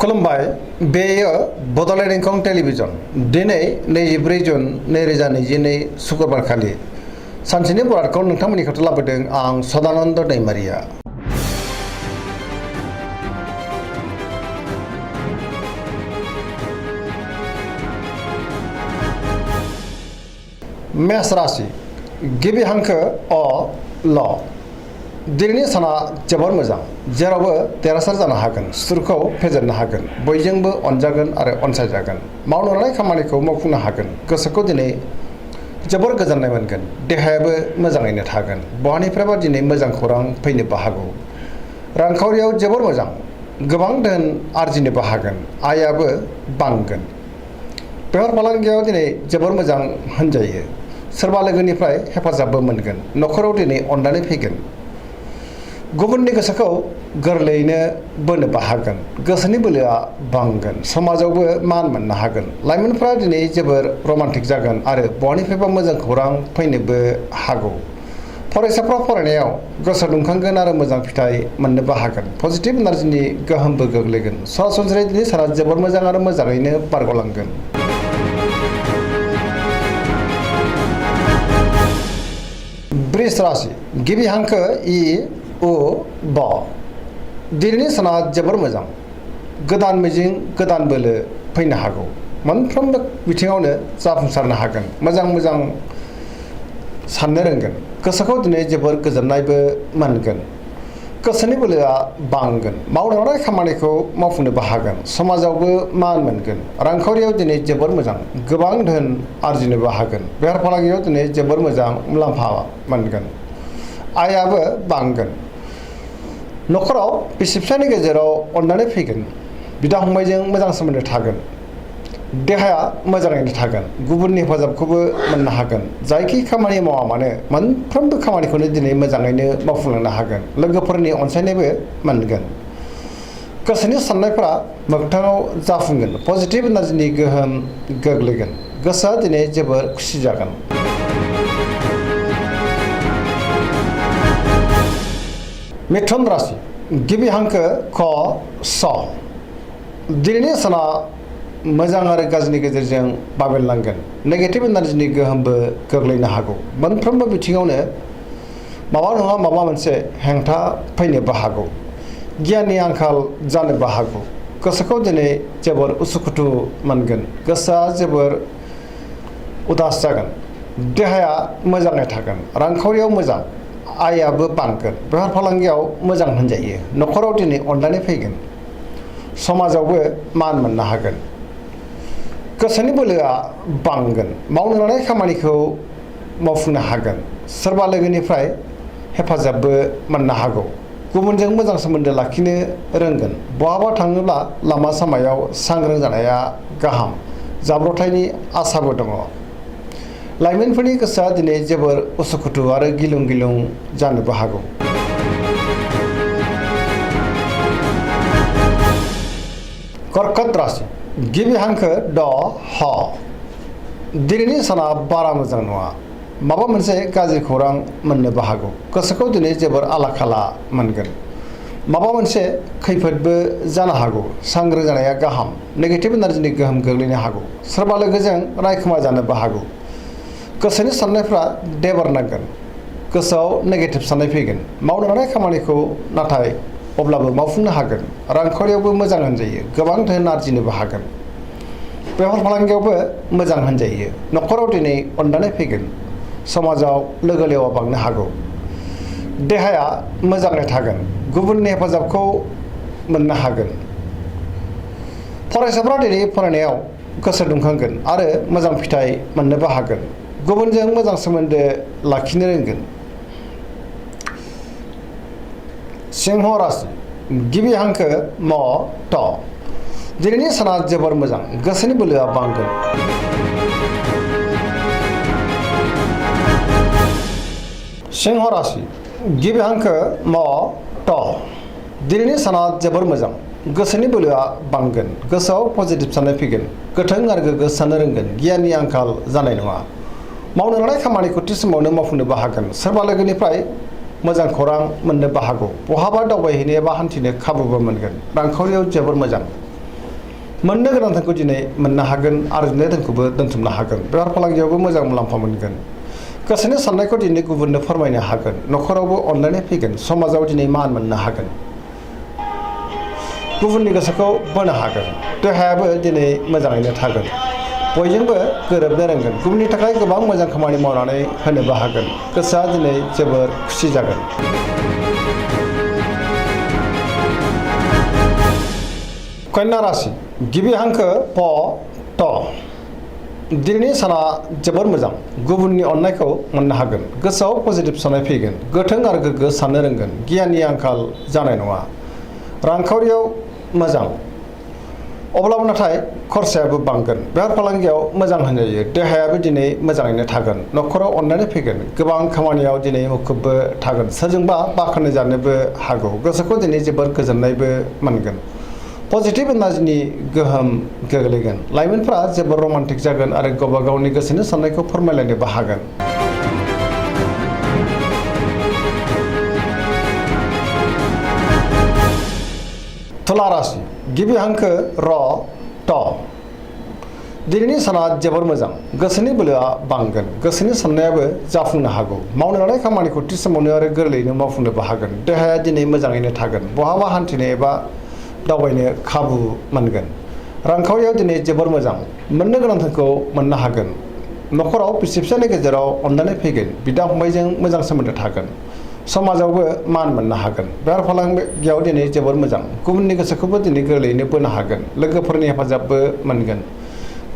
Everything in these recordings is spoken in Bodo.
खुलुमबाय बेयो बड'लेण्ड इंखं टेलिभिजन दिनै 24 जुन 2022 शुक्रबार खालि सानसेनि बरादखौ नोंथांमोननि खाथियाव लाबोदों आं सदानन्द दैमारिया। मेष राशि गिबि हांखो अ ल दिनैनि साना जोबोर मोजां जेरावबो देरहासार जानो हागोन सुथुरखौ फेजेननो हागोन बयजोंबो अनजागोन आरो अनसायजागोन मावनो लानाय खामानिखौ मावफुंनो हागोन गोसोखौ दिनै जोबोर गोजोननाय मोनगोन देहायाबो मोजाङैनो थागोन बहानिफ्रायबा दिनै मोजां खौरां फैनोबो हागौ रांखावरियाव जोबोर मोजां गोबां धोन आरजिनोबो हागोन आयाबो बांगोन बेफार फालांगियाव दिनै जोबोर मोजां होनजायो सोरबा लोगोनिफ्राय हेफाजाबबो मोनगोन न'खराव दिनै अननानै फैगोन गुबुननि गोसोखौ गोरलैयैनो बोनोबो हागोन गोसोनि बोलोआ बांगोन समाजावबो मान मोननो हागोन लाइमोनफ्रा दिनै जोबोर रमान्टिक जागोन आरो बहानिफ्रायबा मोजां खौरां फैनोबो हागौ फरायसाफ्रा फरायनायाव गोसो दुंखांगोन आरो मोजां फिथाइ मोननोबो हागोन पजिटिभ एनार्जिनि गोहोमबो गोग्लैगोन सरासनस्रायै दिनै साना जोबोर मोजां आरो मोजाङैनो बारग'लांगोन। वृष राशि गिबि हांखो इ उ ब दिनैनि साना जोबोर मोजां गोदान मिजिं गोदान बोलो फैनो हागौ मोनफ्रोमबो बिथिङावनो जाफुंसारनो हागोन मोजां साननो रोंगोन गोसोखौ दिनै जोबोर गोजोननायबो मोनगोन गोसोनि बोलोआ बांगोन मावनो लानाय खामानिखौ मावफुंनोबो हागोन समाजावबो मान मोनगोन रांखावरियाव दिनै जोबोर मोजां गोबां धोन आरजिनोबो हागोन बेफार फालांगियाव दिनै जोबोर मोजां मुलाम्फा मोनगोन आयाबो बांगोन न'खराव बिसि फिसायनि गेजेराव अननानै फैगोन बिदा फंबायजों मोजां सोमोन्दो थागोन देहाया मोजाङैनो थागोन गुबुननि हेफाजाबखौबो मोननो हागोन जायखि खामानि मावा मानो मोनफ्रोमबो खामानिखौनो दिनै मोजाङैनो मावफुंलांनो हागोन लोगोफोरनि अनसायनायबो मोनगोन गोसोनि साननायफोरा मोगथाङाव जाफुंगोन पजिटिभ एनार्जिनि गोहोम गोग्लैगोन गोसोआ दिनै जोबोर खुसि जागोन। मिथुन राशि गिबि हांखो ख स दिनैनि साना मोजां आरो गाज्रिनि गेजेरजों बाबेनलांगोन नेगेटिभ एनार्जिनि गोहोमबो गोग्लैनो हागौ मोनफ्रोमबो बिथिङावनो माबा नङा माबा मोनसे हेंथा फैनोबो हागौ गियाननि आंखाल जानोबो हागौ गोसोखौ दिनै जोबोर उसुखुथु मोनगोन गोसोआ जोबोर उदास जागोन देहाया मोजाङै थागोन रांखावरियाव मोजां आयाबो बांगोन बेफार फालांगियाव मोजां होनजायो न'खराव दिनै अननानै फैगोन समाजावबो मान मोननो हागोन गोसोनि बोलोआ बांगोन मावनो लानाय खामानिखौ मावफुंनो हागोन सोरबा लोगोनिफ्राय हेफाजाबबो मोननो हागौ गुबुनजों मोजां सोमोन्दो लाखिनो रोंगोन बहाबा थाङोब्ला लामा सामायाव सांग्रां जानाया गाहाम जाब्रबथायनि आसाबो दङ लाइमोनफोरनि गोसोआ दिनै जोबोर उसुखुथु आरो गिलुं गिलुं जानोबो हागौ। कर्कट राशि गिबि हांखो ड ह दिनैनि साना बारा मोजां नङा माबा मोनसे गाज्रि खौरां मोननोबो हागौ गोसोखौ दिनै जोबोर आला खाला मोनगोन माबा मोनसे खैफोदबो जानो हागौ सांग्रां जानाया गाहाम नेगेटिभ एनार्जिनि गोहोम गोग्लैनो हागौ सोरबा लोगोजों रायखोमा जानोबो हागौ गोसोनि साननायफ्रा देबारनांगोन गोसोआव नेगेटिभ साननाय फैगोन मावनो लानाय खामानिखौ नाथाय अब्लाबो मावफुंनो हागोन रांखावरियावबो मोजां होनजायो गोबां धोन आरजिनोबो हागोन बेफार फालांगियावबो मोजां होनजायो न'खराव दिनै अननानै फैगोन समाजाव लोगो लेवा बांनो हागौ देहाया मोजाङै थागोन गुबुननि हेफाजाबखौ मोननो हागोन फरायसाफ्रा दिनै फरायनायाव गोसो दुंखांगोन आरो मोजां फिथाइ मोननोबो हागोन गुबुनजों मोजां सोमोन्दो लाखिनो रोंगोन। सिंह राशि गिबि हांखो म ट दिनैनि साना जोबोर मोजां गोसोनि बोलोआ बांगोन सिंह राशि गिबि हांखो म ट दिनैनि साना जोबोर मोजां गोसोनि बोलोआ बांगोन गोसोआव पजिटिभ साननाय फैगोन गोथों आरो गोग्गो साननो रोंगोन गियाननि आंखाल जानाय नङा मावनो लानाय खामानिखौ थि समावनो मावफुंनोबो हागोन सोरबा लोगोनिफ्राय मोजां खौरां मोननोबो हागौ बहाबा दावबायहैनो एबा हान्थिनो खाबुबो मोनगोन रांखावरियाव जोबोर मोजां मोननो गोनां धोनखौ दिनै मोननो हागोन आरजिनाय धोनखौबो दोनथुमनो हागोन बेफार फालांगियावबो मोजां मुलाम्फा मोनगोन गोसोनि साननायखौ दिनै गुबुननो फोरमायनो हागोन न'खरावबो अनलायनाय फैगोन समाजाव दिनै मान मोननो हागोन गुबुननि गोसोखौ बोनो हागोन देहायाबो दिनै मोजाङैनो थागोन बयजोंबो गोरोबनो रोंगोन गुबुननि थाखाय गोबां मोजां खामानि मावनानै होनोबो हागोन गोसोआ दिनै जोबोर खुसि जागोन कन्या राशि गिबि हांखो प ट दिनैनि साना जोबोर मोजां गुबुननि अननायखौ मोननो हागोन गोसोआव पजिटिभ साननाय फैगोन गोथों आरो गोग्गो साननो रोंगोन गियाननि आंखाल जानाय नङा रांखावरियाव मोजां अब्लाबो नाथाय खरसायाबो बांगोन बेफार फालांगियाव मोजां होनजायो देहायाबो दिनै मोजाङैनो थागोन न'खराव अननानै फैगोन गोबां खामानियाव दिनै मुखुबबो थागोन सोरजोंबा बाख्नाय जानोबो हागौ गोसोखौ दिनै जोबोर गोजोननायबो मोनगोन पजिटिभ एनार्जिनि गोहोम गोग्लैगोन लाइमोनफ्रा जोबोर रमान्टिक जागोन आरो गावबा गावनि गोसोनि साननायखौ फोरमायलायनोबो हागोन तुला राशि गिबि हांखो र ट दिनैनि साना जोबोर मोजां गोसोनि बोलोआ बांगोन गोसोनि साननायाबो जाफुंनो हागौ मावनो लानाय खामानिखौ थि समावनो आरो गोरलैयैनो मावफुंनोबो हागोन देहाया दिनै मोजाङैनो थागोन बहाबा हान्थिनो एबा दावबायनो खाबु मोनगोन रांखावरियाव दिनै जोबोर मोजां मोननो गोनां धोनखौ मोननो हागोन न'खराव बिसि फिसायनि गेजेराव अनलायनाय फैगोन बिदा फंबायजों मोजां सोमोन्दो थागोन समाजावबो मान मोननो हागोन बेफार फालांगियाव दिनै जोबोर मोजां गुबुननि गोसोखौबो दिनै गोरलैयैनो बोनो हागोन लोगोफोरनि हेफाजाबबो मोनगोन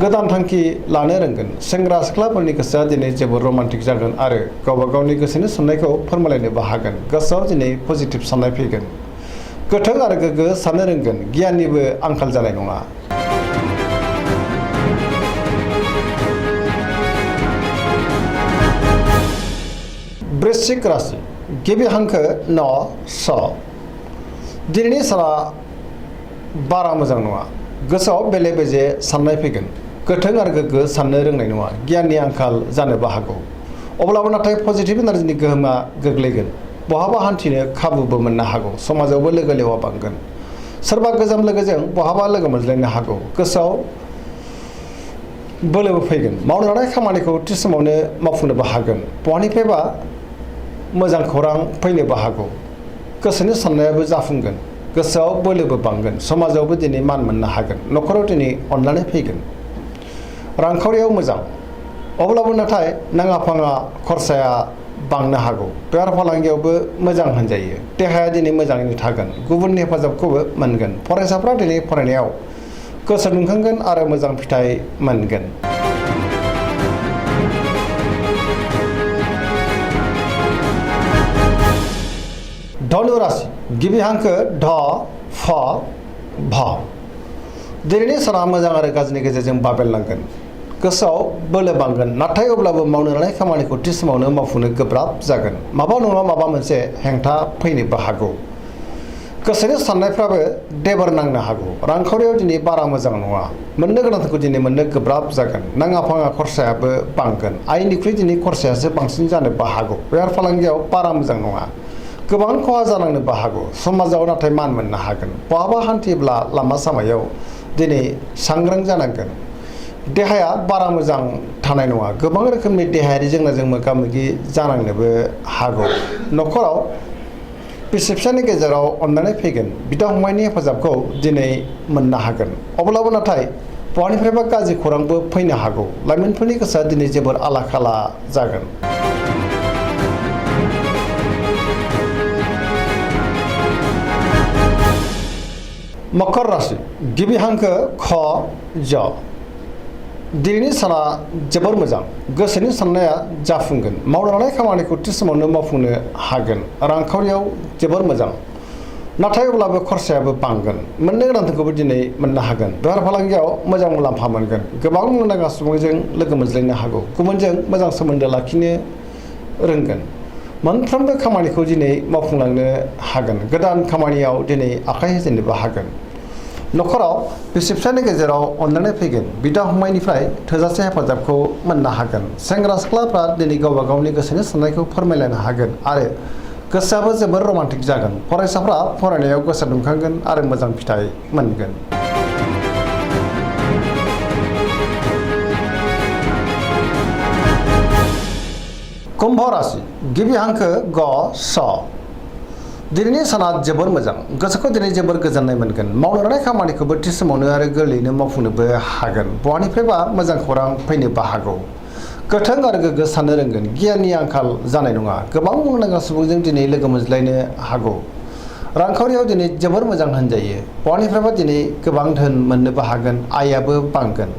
गोदान थांखि लानो रोंगोन सेंग्रा सिख्लाफोरनि गोसोआ दिनै जोबोर रमान्टिक जागोन आरो गावबा गावनि गोसोनि साननायखौ फोरमायलायनोबो हागोन गोसोआव दिनै पजिटिभ साननाय फैगोन गोथों आरो गोग्गो साननो रोंगोन गियाननिबो आंखाल जानाय नङा वृश्चिक राशि गिबि हांखो न स दिनैनि साना बारा मोजां नङा गोसोआव बेले बेजे साननाय फैगोन गोथों आरो गोग्गो साननो रोंनाय नङा गियाननि आंखाल जानोबो हागौ अब्लाबो नाथाय पजिटिभ एनार्जिनि गोहोमा गोग्लैगोन बहाबा हान्थिनो खाबुबो मोननो हागौ समाजावबो लोगो लेवा बांगोन सोरबा गोजाम लोगोजों बहाबा लोगो मोनज्लायनो हागौ गोसोआव बोलोबो फैगोन मावनो लानाय खामानिखौ थि समावनो मावफुंनोबो हागोन बहानिफ्रायबा मोजां खौरां फैनोबो हागौ गोसोनि साननायाबो जाफुंगोन गोसोआव बोलोबो बांगोन समाजावबो दिनै मान मोननो हागोन न'खराव दिनै अनलायनाय फैगोन रांखावरियाव मोजां अब्लाबो नाथाय नाङा फाङा खरसाया बांनो हागौ बेफार फालांगियावबो मोजां होनजायो देहाया दिनै मोजाङैनो थागोन गुबुननि हेफाजाबखौबो मोनगोन फरायसाफ्रा दिनै फरायनायाव गोसो दुंखांगोन आरो मोजां फिथाइ मोनगोन धनु राशि गिबि हांखो ढ फ भ दिनैनि साना मोजां आरो गाज्रिनि गेजेरजों बाबेनलांगोन गोसोआव बोलो बांगोन नाथाय अब्लाबो मावनो लानाय खामानिखौ थि समावनो मावफुंनो गोब्राब जागोन माबा नङा माबा मोनसे हेंथा फैनोबो हागौ गोसोनि साननायफ्राबो देबार नांनो हागौ रांखावरियाव दिनै बारा मोजां नङा मोननो गोनांखौ दिनै मोननो गोब्राब जागोन नाङा फाङा खरसायाबो बांगोन आयनिख्रुइ दिनै खरसायासो बांसिन जानोबो हागौ बेफार फालांगियाव बारा मोजां नङा गोबां खहा जानांनोबो हागौ समाजाव नाथाय मान मोननो हागोन बहाबा हान्थिब्ला लामा सामायाव दिनै सांग्रां जानांगोन देहाया बारा मोजां थानाय नङा गोबां रोखोमनि देहायारि जेंनाजों मोगा मोगि जानांनोबो हागौ न'खराव बिसि फिसायनि गेजेराव अनलायनाय फैगोन बिदा फंबायनि हेफाजाबखौ दिनै मोननो हागोन अब्लाबो नाथाय बहानिफ्रायबा गाज्रि खौरांबो फैनो हागौ लाइमोनफोरनि गोसोआ दिनै जोबोर आला खाला जागोन मकर राशि गिबि हांखो ख ज दिनैनि साना जोबोर मोजां गोसोनि साननाया जाफुंगोन मावनो लानाय खामानिखौ थि समावनो मावफुंनो हागोन रांखावरियाव जोबोर मोजां नाथाय अब्लाबो खरसायाबो बांगोन मोननो गोनांखौबो दिनै मोननो हागोन बेफार फालांगियाव मोजां मुलाम्फा मोनगोन गोबां मुंदांखा सुबुंजों लोगो मोनज्लायनो हागौ गुबुनजों मोजां सोमोन्दो लाखिनो रोंगोन मोनफ्रोमबो खामानिखौ दिनै मावफुंलांनो हागोन गोदान खामानियाव दिनै आखाइ होजेननोबो हागोन न'खराव बिसि फिसायनि गेजेराव अनलायनाय फैगोन बिदा फंबायनिफ्राय थोजासे हेफाजाबखौ मोननो हागोन सेंग्रा सिख्लाफ्रा दिनै गावबा गावनि गोसोनि साननायखौ फोरमायलायनो हागोन आरो गोसोआबो जोबोर रमान्टिक जागोन फरायसाफ्रा फरायनायाव गोसो दुंखांगोन आरो मोजां फिथाइ मोनगोन कुम्भ राशि गिबि हांखो ग स दिनैनि साना जोबोर मोजां गोसोखौ दिनै जोबोर गोजोननाय मोनगोन मावनो लानाय खामानिखौबो थि समावनो आरो गोरलैयैनो मावफुंनोबो हागोन बहानिफ्रायबा मोजां खौरां फैनोबो हागौ गोथों आरो गोग्गो साननो रोंगोन गियाननि आंखाल जानाय नङा गोबां मुंदांखा सुबुंजों दिनै लोगो मोनज्लायनो हागौ रांखावरियाव दिनै जोबोर मोजां होनजायो बहानिफ्रायबा दिनै गोबां धोन मोननोबो हागोन आयाबो बांगोन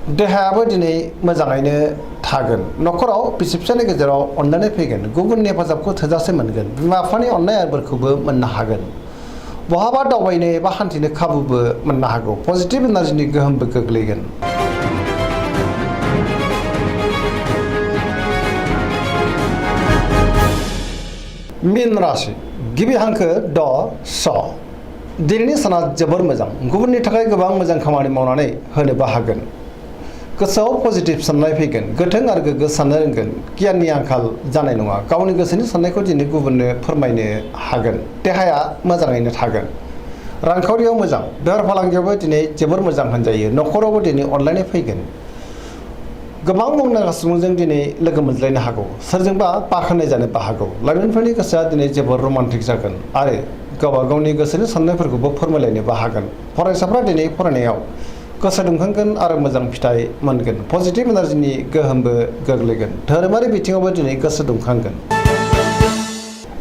देहायाबो दिनै मोजाङैनो थागोन न'खराव बिसि फिसायनि गेजेराव अनलायनाय फैगोन गुबुननि हेफाजाबखौ थोजासे मोनगोन बिमा बिफानि अननाय आरोफोरखौबो मोननो हागोन बहाबा दावबायनो एबा हान्थिनो खाबुबो मोननो हागौ पजिटिभ एनार्जिनि गोहोमबो गोग्लैगोन मीन राशि गिबि हांखो ड स दिनैनि साना जोबोर मोजां गुबुननि थाखाय गोबां मोजां खामानि मावनानै होनोबो हागोन गोसोआव पजिटिभ साननाय फैगोन गोथों आरो गोग्गो साननो रोंगोन गियाननि आंखाल जानाय नङा गावनि गोसोनि साननायखौ दिनै गुबुननो फोरमायनो हागोन देहाया मोजाङैनो थागोन रांखावरियाव मोजां बेफार फालांगियावबो दिनै जोबोर मोजां होनजायो न'खरावबो दिनै अनलायनाय फैगोन गोबां मुंदांखा सुबुंजों दिनै लोगो मोनज्लायनो हागौ सोरजोंबा बाख्नाय जानोबो हागौ लाइमोनफोरनि गोसोआ दिनै जोबोर रमान्टिक जागोन आरो गावबा गावनि गोसोनि साननायफोरखौबो फोरमायलायनोबो हागोन फरायसाफ्रा दिनै फरायनायाव गोसो दुंखांगोन आरो मोजां फिथाइ मोनगोन पजिटिभ एनार्जिनि गोहोमबो गोग्लैगोन धोरोमारि बिथिङावबो दिनै गोसो दुंखांगोन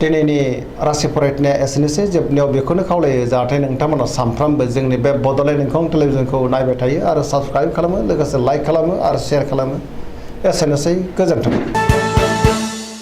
दिनैनि राशि फरायनाया एसेनोसै जोबनायाव बेखौनो खावलायो जाहाथे नोंथांमोना सानफ्रामबो जोंनि बे बड'लेण्ड इंखं टेलिभिजनखौ नायबाय थायो आरो साबस्क्राइब खालामो लोगोसे लाइक खालामो आरो शेयार खालामो एसेनोसै गोजोन्थों